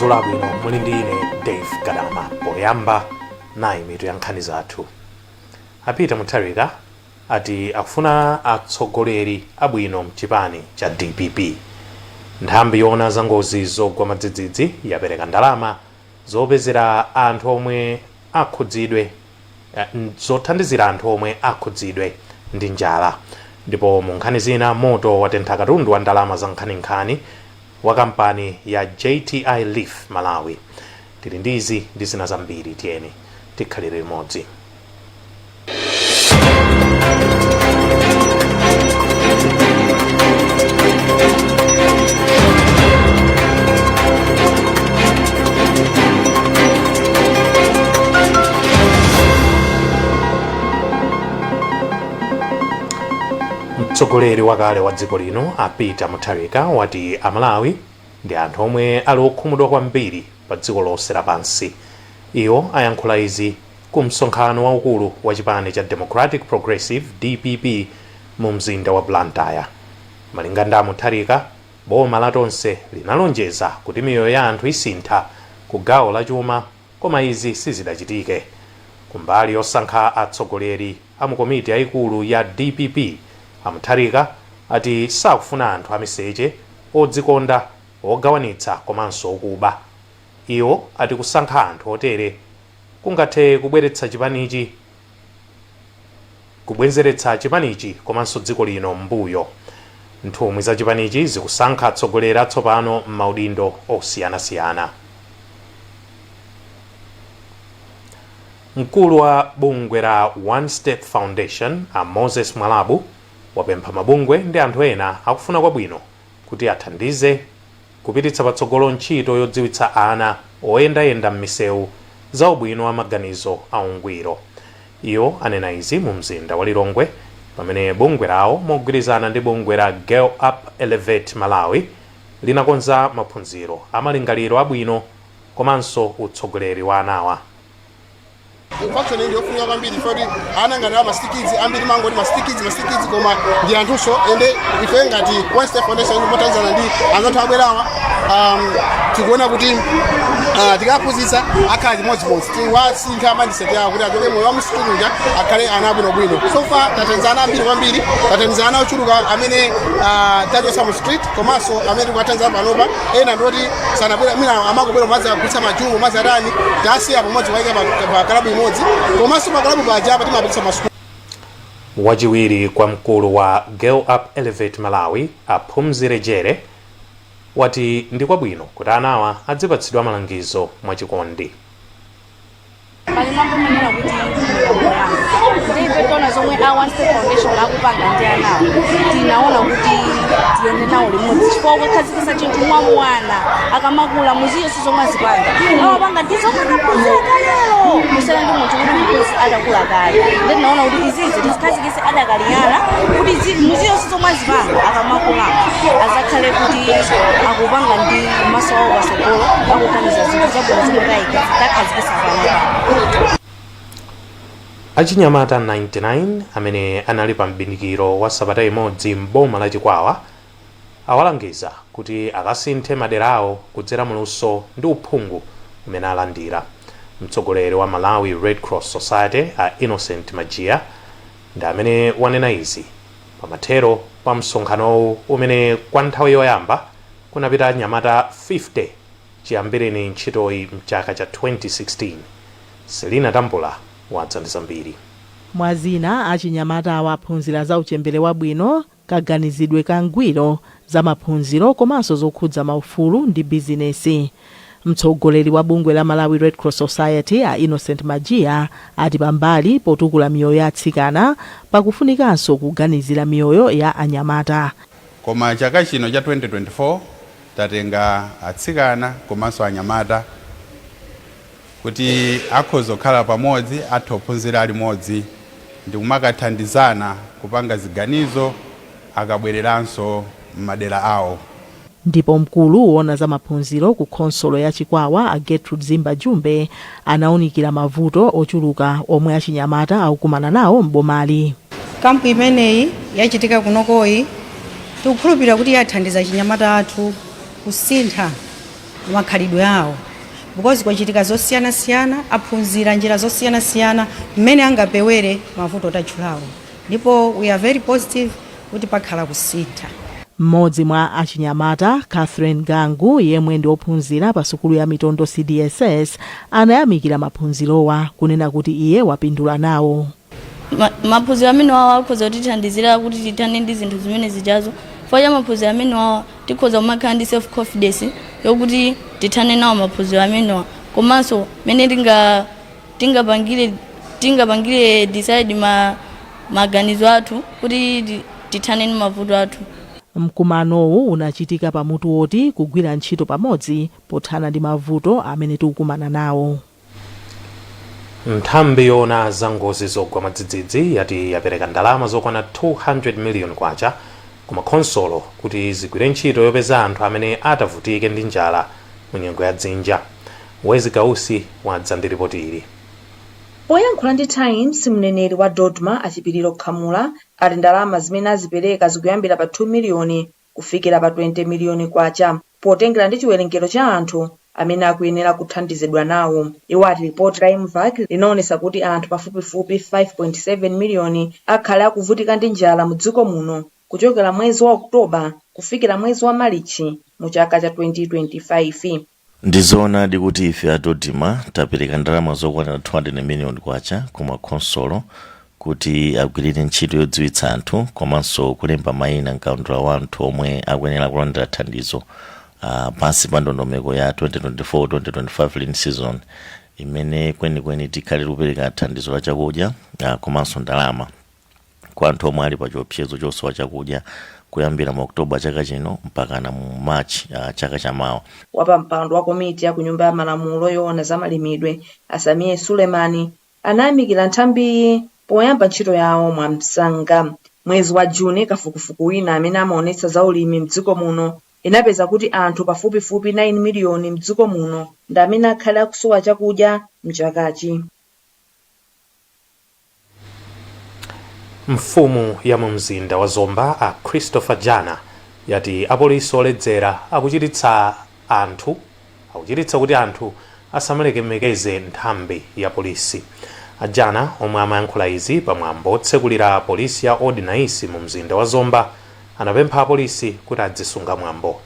Madzulo abwino, muli ndi ine Dave Gadama. Poyamba nayi mitu ya nkhani zathu. A Peter Mutharika ati akufuna atsogoleri abwino mchipani cha dpp. Nthambi yoona za ngozi zogwa mwadzidzidzi yapereka ndalama zopezera anthu omwe akhudzidwe zothandizira anthu omwe akhudzidwe ndi njala. Ndipo mu nkhani zina, moto watentha katundu wa ndalama za nkhaninkhani wa kampani ya JTI Leaf Malawi. Tili ndi izi ndi zina zambiri, tiyeni tikhalire limodzi. Mtsogoleri wakale wa dziko lino a Peter Mutharika wati Amalawi ndi anthu omwe ali okhumudwa kwambiri pa dziko lonse lapansi. Iwo ayankhula izi ku msonkhano waukulu wa chipani cha Democratic Progressive, dpp, mu mzinda wa Blantyre. Malinga ndi a Mutharika, boma la Tonse linalonjeza kuti miyoyo ya anthu isintha ku gawo la chuma koma izi sizidachitike. Kumbali yosankha atsogoleri a mu komiti yayikulu ya dpp, a Mutharika ati sakufuna anthu amiseche, odzikonda, ogawanitsa komanso okuba. Iwo ati kusankha anthu otere kungathe kubweretsa chipanichi kubwenzeretsa chipanichi komanso dziko lino m'mbuyo. Nthumwi za chipanichi zikusankha atsogoleri atsopano m'maudindo osiyanasiyana. Mkulu wa bungwe la One Step Foundation a Moses Mwalabu wapempha mabungwe ndi anthu ena akufuna kwabwino kuti athandize kupititsa patsogolo ntchito yodziwitsa ana oyendayenda m'misewu za ubwino wa maganizo a ungwiro. Iwo anena izi mu mzinda wa Lilongwe pamene bungwe lawo mogwirizana ndi bungwe la Girl Up Elevate Malawi linakonza maphunziro a malingaliro abwino komanso utsogoleri wa anawa. Function iyi ndiyofunika kwambiri chifukwa kuti ana ngati ama street kids ambiri mangoti ma street kids, ma street kids, koma ndi anthunso. Ende ife ngati One Step Foundation mothandizana ndi anzathu abwerawa, tikuona kuti tikaphunzitsa akhala chimodzimodzi, tiwasintha mindset yawo kuti achoke moyo wa mu street uja, akhale ana abwinobwino. So far tathandiza ana ambiri kwambiri, tathandiza ana ochuluka amene tachotsa mu street, komanso amene tikuwathandiza panopa ena ndoti sanabwera, mwina amangobwera madzi agulitsa majumu madzi atani, tasiya pamodzi kuwaika pa kalabu imodzi, komanso pa kalabu paja apa timapititsa masukulu. Wachiwiri kwa mkulu wa Girl Up Elevate Malawi a Phumzile Jere wati ndi kwabwino kuti anawa adzipatsidwa malangizo mwachikondi. Pali mwambo umanena kuti ndi ife tiona zomwe a One Step Foundation akupanga ndi anawo, tinaona kuti tiyende nawo limodzi, chifukwa ukakhazikitsa chinthu mwa mwana, akamakula muziyonse zomwe azipanga amapanga ndi zomwe anaphunzira kalero, kusiyana ndi munthu kuti mphunzi atakula kale. Ndi tinaona kuti izizi tizikhazikitse adakali ana kuti muziyonse zomwe azipanga akamakula azakhale kuti akupanga ndi maso awo pasogolo, akuganiza zinthu zabwino zomwe takhazikitsa panopa. Achinyamata 99 amene anali pa m'bindikiro wa sabata imodzi m'boma la Chikwawa awalangiza kuti akasinthe madera awo kudzera muluso ndi uphungu umene alandira. Mtsogoleri wa Malawi Red Cross Society a Innocent Majiya ndi amene wanena izi pamathero pa msonkhanowu umene kwa nthawi yoyamba kunapita anyamata 50 chiyambireni ntchitoyi mchaka cha 2016. Selina Tambula wadza ndi zambiri. Mwazina, achinyamata awa aphunzira za uchembere wabwino, kaganizidwe ka ngwiro, za maphunziro komanso zokhudza maufulu ndi bizinesi. Mtsogoleri wa bungwe la Malawi Red Cross Society a Innocent Majiya ati pambali potukula miyoyo ya atsikana, pakufunikanso kuganizira miyoyo ya anyamata. Koma chaka chino cha 2024 tatenga atsikana komanso anyamata kuti akhoza kukhala pamodzi, atha kuphunzira limodzi ndi kumakathandizana kupanga ziganizo akabwereranso m'madera awo. Ndipo mkulu woona za maphunziro ku khonsolo ya Chikwawa a Gertrude Zimba Jumbe anaunikira mavuto ochuluka omwe achinyamata akukumana nawo m'bomali. Kampu imeneyi yachitika kunokoyi, tikukhulupirira kuti yathandiza achinyamata athu kusintha Makhalidwe awo, because kwachitika zosiyanasiyana, aphunzira njira zosiyanasiyana mmene angapewere mavuto tatchulawo, ndipo we are very positive kuti pakhala kusintha. Mmodzi mwa achinyamata, Catherine Gangu, yemwe ndi ophunzira pa sukulu ya Mitondo CDSS, anayamikira maphunzirowa, kunena kuti iye wapindula nawo. Maphunziro amene wawa akhoza kutithandizira kuti tithane ndi zinthu zimene zijazo. Chifukwa cha maphunziro amene wawa, tikhoza kumakhala ndi self confidence yokuti tithane nawo maphunziro amenewa, komanso mene tingapangire decide maganizo athu kuti tithane ndi mavuto athu. Mkumanowu unachitika pamutu woti kugwira ntchito pamodzi pothana ndi mavuto amene tikukumana nawo. Nthambi yoona za ngozi zogwa mwadzidzidzi yati yapereka ndalama zokwana 200 million kwacha ku makhonsolo kuti zigwire ntchito yopeza anthu amene atavutike ndi njala mu nyengo ya dzinja. Wezi Gausi wadza ndi ripoti ili. Poyankhula ndi Times, mneneri wa DoDMA, Achipiriro Khamula, ati ndalama zimene azipereka zikuyambira pa 2 miliyoni kufikira pa 20 miliyoni kwacha, potengera ndi chiwerengero cha anthu amene akuyenera kuthandizidwa nawo. Iwo ati ripoti la MVAC linaonesa kuti anthu pafupifupi 5.7 miliyoni akhale akuvutika ndi njala mu dziko muno kuchokera mwezi wa Okutoba kufikira mwezi wa Marichi mu chaka cha 2025. Ndizoonadi kuti ife a DoDMA tapereka ndalama zokwanira 200 million kwacha ku makhonsolo kuti agwirire ntchito yodziwitsa anthu komanso kulemba mayina mkaundula wa anthu omwe akuyenera kulandira thandizo pansi pa ndondomeko ya 2024-2025 lean season, imene kwenikweni tikhale tikupereka thandizo la chakudya komanso ndalama kwa anthu omwe ali pa chiopsezo chosowa chakudya kuyambira mu Oktoba chaka chino mpakana mu March chaka chamawa. Wapampando wa komiti ya ku Nyumba ya Malamulo yoona za malimidwe, Asamiye Sulemani, anayamikira nthambiyi poyamba ntchito yawo mwamsanga. Mwezi wa Juni, kafukufuku wina amene amaonetsa za ulimi mdziko muno inapeza kuti anthu pafupifupi 9 miliyoni mdziko muno ndi amene akhale akusowa chakudya mchakachi. Mfumu ya mu mzinda wa Zomba, a Christopher Jana, yati apolisi oledzera akuchititsa kuti anthu asamalemekeze nthambi ya polisi. A Jana, omwe amayankhula izi pamwambo otsekulira polisi ya Ordinance mu mzinda wa Zomba, anapempha apolisi kuti adzisunga mwambo.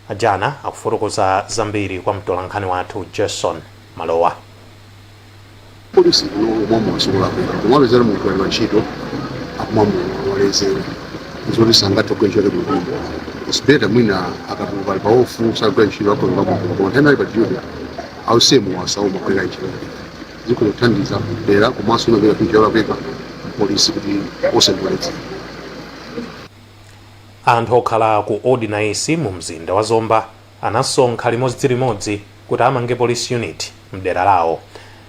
A Jana akufotokoza zambiri kwa mtolankhani wathu Jason Malowa. Polisi kuno sikulakwika, kumapezera munthu ali pa ntchito akumamwa, waledzera, zoti sangathe kugwira ntchito bwinobwino. It's better mwina akatuluka ali pa off, sagwira ntchito, akhoza kumamwa, koma nthawi ali pa duty ausemu asauma kugwira ntchito, zikhoza kuthandiza dera komanso imapeza ntchito yolakwika polisi kuti osandoledzera. Anthu okhala ku Ordinance mu mzinda wa Zomba anasonkha limodzilimodzi kuti amange police unit mdera lawo,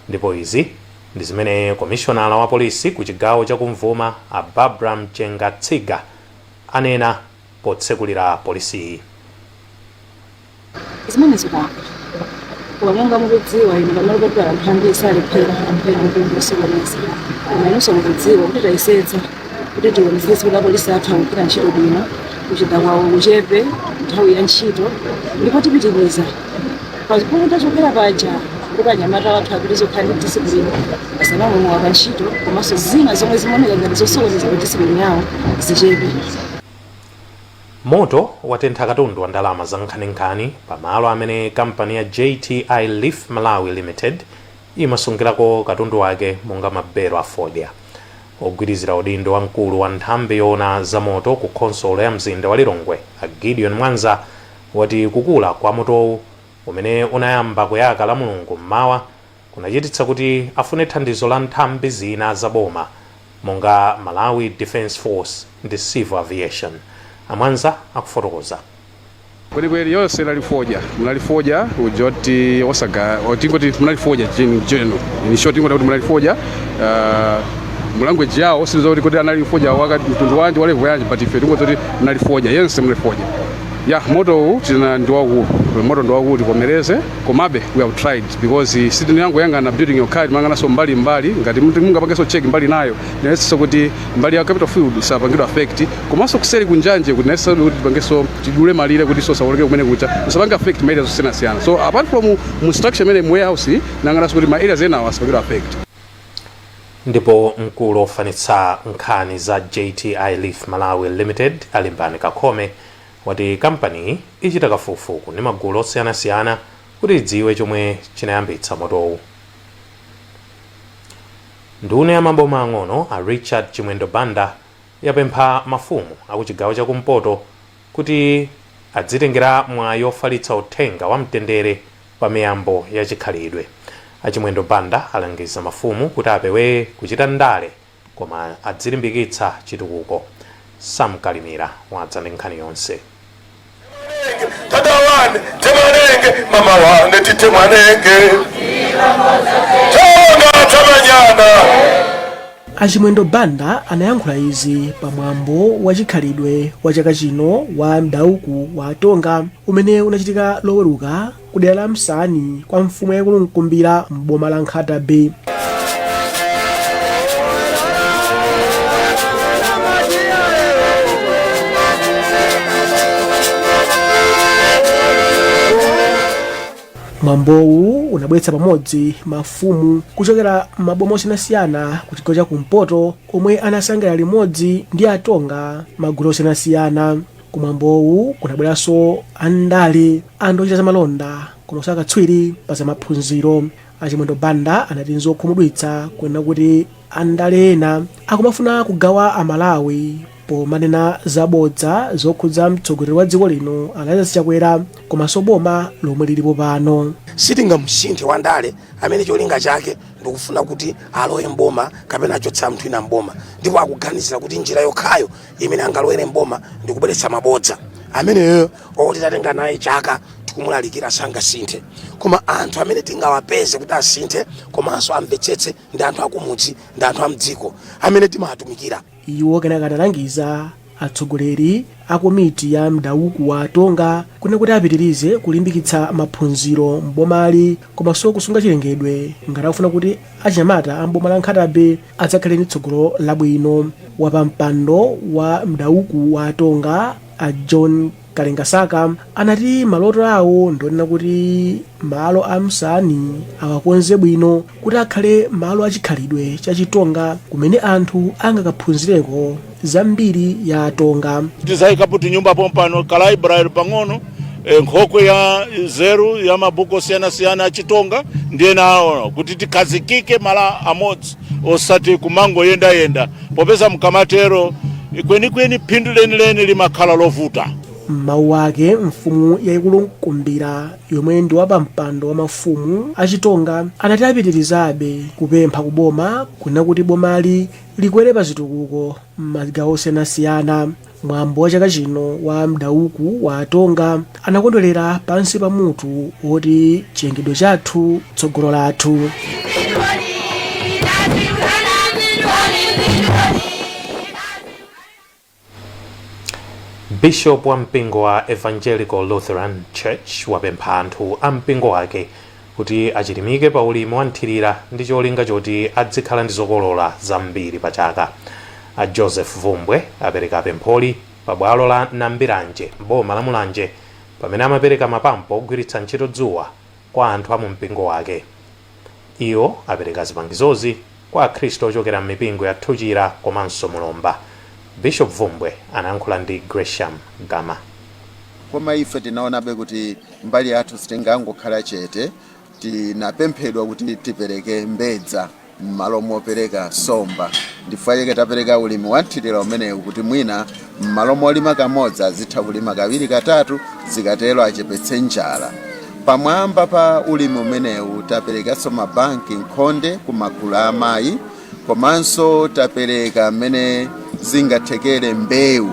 ndipo izi ndi zimene komishonala wa polisi ku chigawo chakumvuma, a Barbara Mchengatsiga, anena potsekulira polisiyi. Zimene zikapa, koma monga mukudziwa inu, pamalo poti anthu ambiri salephera, anthu ena mtundu osokoneza, koma inunso mukudziwa kuti tayesetsa kuti tionetsetse kuti apolisi athu akugwira ntchito bwino, kuchita kwawo kuchepe nthawi ya ntchito, ndipo tipitiriza pamene tachokera paja kuti anyamata athu apitirize kukhala ndi discipline, asamamwe pa ntchito, komanso zina zomwe zimaoneka ngati zosokoneza pa discipline yawo zichepe. Moto watentha katundu wa ndalama za nkhaninkhani pamalo amene kampani ya JTI Leaf Malawi Limited imasungirako katundu wake, monga mabero a fodya. Ogwirizira udindo wamkulu wa nthambi yoona za moto ku khonsolo ya mzinda wa Lilongwe, a Gideon Mwanza, wati kukula kwa motowu, umene unayamba kuyaka la Mulungu mmawa, kunachititsa kuti afune thandizo la nthambi zina za boma monga Malawi Defence Force ndi Civil Aviation. Amwanza akufotokoza. Kwenikweni yonse inali fodya, munali fodya uja oti osaga, tingoti munali fodya general, in short tingoti kuti munali fodya. Mu language yawo sindizo kuti anali fodya waka mtundu wanji, wa level yanji, but ife tingoti kuti munali fodya yense, munali fodya. Ya, moto uwu tina ndi waukulu, moto ndi waukulu, tivomereze. Komabe we have tried because sitinangoyang'ana building yokhayi, timayang'ananso mbali mbali. Ngati mungapangenso check mbali nayo, inayesenso kuti mbali ya Capital Field isapangidwe affect, komanso kuseri kunjanje kuti nayesenso kuti tipangenso tidule malire kuti so saoleke kumene kucha usapange affect ma areas osiyanasiyana. So apart from mu structure imene mu warehouse, nang'ananso kuti ma areas enawo asapangidwe affect. Ndipo mkulu ofanitsa nkhani za JTI Leaf Malawi Limited, Alimbani Kakhome, wati kampani ichita kafukufuku ndi magulu osiyanasiyana kuti idziwe chomwe chinayambitsa motowu. Nduna ya maboma ang'ono a Richard Chimwendo Banda yapempha mafumu akuchigawo chakumpoto kuti adzitengera mwayi ofalitsa uthenga wa mtendere pa miyambo ya chikhalidwe. Achimwendo Banda alangiza mafumu kuti apewe kuchita ndale koma adzilimbikitsa chitukuko. Sam Kalimira wadza ndi nkhani yonse. Tadawane temanenge mama wane titemwanenge tonga tamanyana. Achimwendo Banda anayankhula izi pamwambo wa chikhalidwe wa chaka chino wa Mdauku wa Tonga umene unachitika Loweruka ku dera la Msani kwa mfumu yaikulu Mkumbira m'boma la Nkhata Bay. Mwambowu unabweretsa pamodzi mafumu kuchokera m'maboma osiyanasiyana ku chigawo cha kumpoto omwe anasangalala limodzi ndi Atonga magulu osiyanasiyana. Kumwambowu kunabweranso andale, anthu ochita zamalonda komanso akatswiri pa zamaphunziro. Achimwendo Banda anati nzokhumudwitsa kunena kuti andale ena akumafuna kugawa Amalawi pomanena zabodza zokhudza mtsogoleri wa dziko lino a Lazarus Chakwera komanso boma lomwe lilipo pano. Sitingamusinthe wandale amene cholinga chake ndikufuna kuti alowe mboma kapena achotsa munthu ina mboma, ndipo akuganizira kuti njira yokhayo imene angalowere mboma ndikubweretsa mabodza ameneyo. Oti tatenga naye chaka tikumulalikira, sangasinthe. Koma anthu amene tingawapeze kuti asinthe komanso amvetsetse ndi anthu akumudzi, ndi anthu amdziko amene timawatumikira. Iwo kenaka analangiza atsogoleri a komiti ya Mdauku wa Tonga kunena kuti apitirize kulimbikitsa maphunziro m'bomali komanso kusunga chilengedwe ngati akufuna kuti achinyamata a m'boma la Nkhata Bay adzakhale ndi tsogolo labwino. Wapampando wa Mdauku wa Tonga a John Kalengasaka anati maloto awo ndionena kuti malo a Msani awakonze bwino kuti akhale malo achikhalidwe cha Chitonga kumene anthu angakaphunzireko zambiri ya Atonga. Tizayikapo tinyumba pompano, ka library pang'ono, nkhokwe ya zeru ya mabuku osiyanasiyana achitonga ndi ena awo, kuti tikhazikike mala amodzi osati kumangoyendayenda, popeza mkamatero kwenikweni phindu lenileni limakhala lovuta. M'mawu ake, mfumu yayikulu Mkumbira yomwe ndi wapampando wa mafumu achitonga anati apitirizabe kupempha kuboma kunena kuti bomali likwere pa zitukuko m'magawo osiyanasiyana. Mwambo wa chaka chino wa Mdauku wa Atonga anakondwerera pansi pa mutu woti chilengedwe chathu, tsogolo lathu. Bishop wa mpingo wa Evangelical Lutheran Church wapempha anthu a mpingo wake kuti achilimike pa ulimi wa nthirira ndi cholinga choti adzikhala ndi zokolola zambiri pa chaka. A Joseph Vumbwe apereka pempholi pa bwalo la Nambiranje m'boma la Mulanje pamene amapereka mapampo ogwiritsa ntchito dzuwa kwa anthu a mu mpingo wake. Iwo apereka zipangizozi kwa akhristu ochokera m'mipingo ya Thuchira komanso Mulomba. Bishop Vumbwe anayankhula ndi Gresham Gama. Koma ife tinaonabe kuti mbali yathu sitingangokhala chete. Tinapemphedwa kuti tipereke mbedza m'malo mopereka nsomba. Ndifukwa chake tapereka ulimi wa nthirira umenewu kuti mwina m'malo molima kamodzi azitha kulima kawiri, katatu, zikatero achepetse njala. Pamwamba pa ulimi umenewu taperekanso mabanki nkhonde ku magulu a amayi, komanso tapereka mmene zingathekere mbewu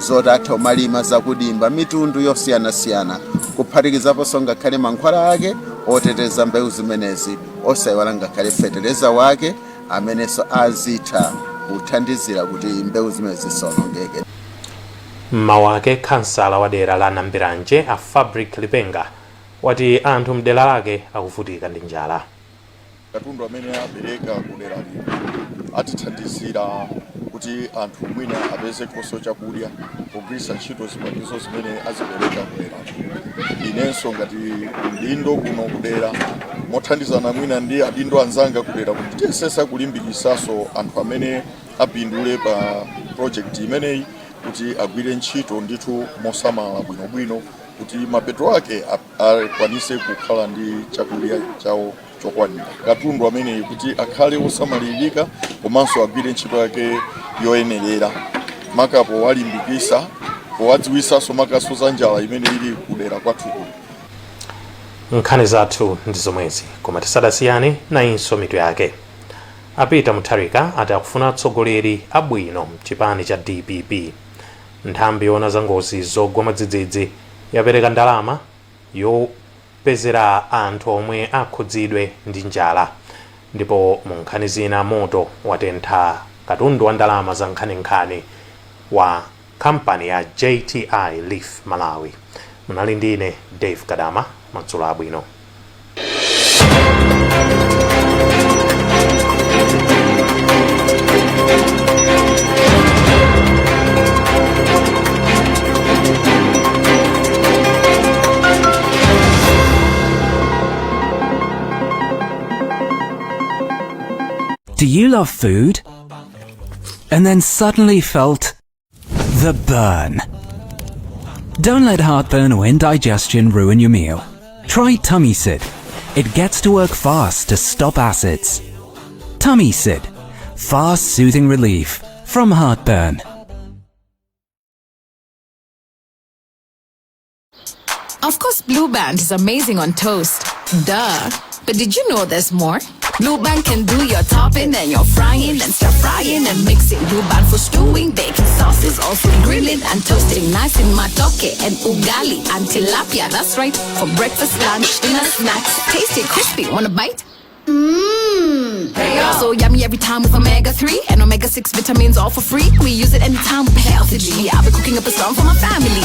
zoti atha kumalima zakudimba mitundu yosiyanasiyana, kuphatikizaponso ngakhale mankhwala ake oteteza mbewu zimenezi, osayiwala ngakhale fetereza wake amenenso azitha kuthandizira kuti mbewu zimenezi zisawonongeke. Mmawu ake, khansala wa dera la Nambiranje a Fabric Lipenga wati anthu mdera lake akuvutika ndi njala. Katundu amene apereka kudera lino atithandizira kuti anthu mwina apezekonso chakudya pogwiritsa ntchito zipangizo zimene azipereka kudera. Inenso ngati mdindo kuno kudera, mothandizana mwina ndi adindo anzanga kudera, kuti tiyesesa kulimbikisaso anthu amene apindule pa project imeneyi kuti agwire ntchito ndithu mosamala bwinobwino, kuti mapeto ake akwanise kukhala ndi chakudya chawo chokwanira. Katundu ameneyi kuti akhale osamalirika komanso agwire ntchito yake yoyenerera, maka powalimbikisa, powadziwisanso makaso za njala imene ili kudera kwathu kuno. Nkhani zathu ndi zomwezi, koma tisadasiyane, nayinso mitu yake. A Peter Mutharika ati akufuna atsogoleri abwino mchipani cha DPP. Nthambi yoona za ngozi zogwa mwadzidzidzi yapereka ndalama yopezera anthu omwe akhudzidwe ndi njala. Ndipo mu nkhani zina, moto watentha katundu wa ndalama za nkhaninkhani wa kampani ya JTI Leaf Malawi. Munali ndine Dave Kadama, madzulo abwino. Do you love food? And then suddenly felt the burn. Don't let heartburn or indigestion ruin your meal. Try Tummy Sid. It gets to work fast to stop acids. Tummy Sid. Fast soothing relief from heartburn. Of course, Blue Band is amazing on toast. Duh. But did you know there's more? Blue Band can do your topping and your frying and stir frying and mixing. Blue Band for stewing, baking sauces, also grilling and toasting. Nice in matoke and ugali and tilapia. That's right. For breakfast, lunch, dinner, snacks. Tasty, crispy. Want a bite? Mmm. So yummy every time with omega 3 and omega 6 vitamins all for free. We use it anytime with Healthy G. I'll be cooking up a storm for my family.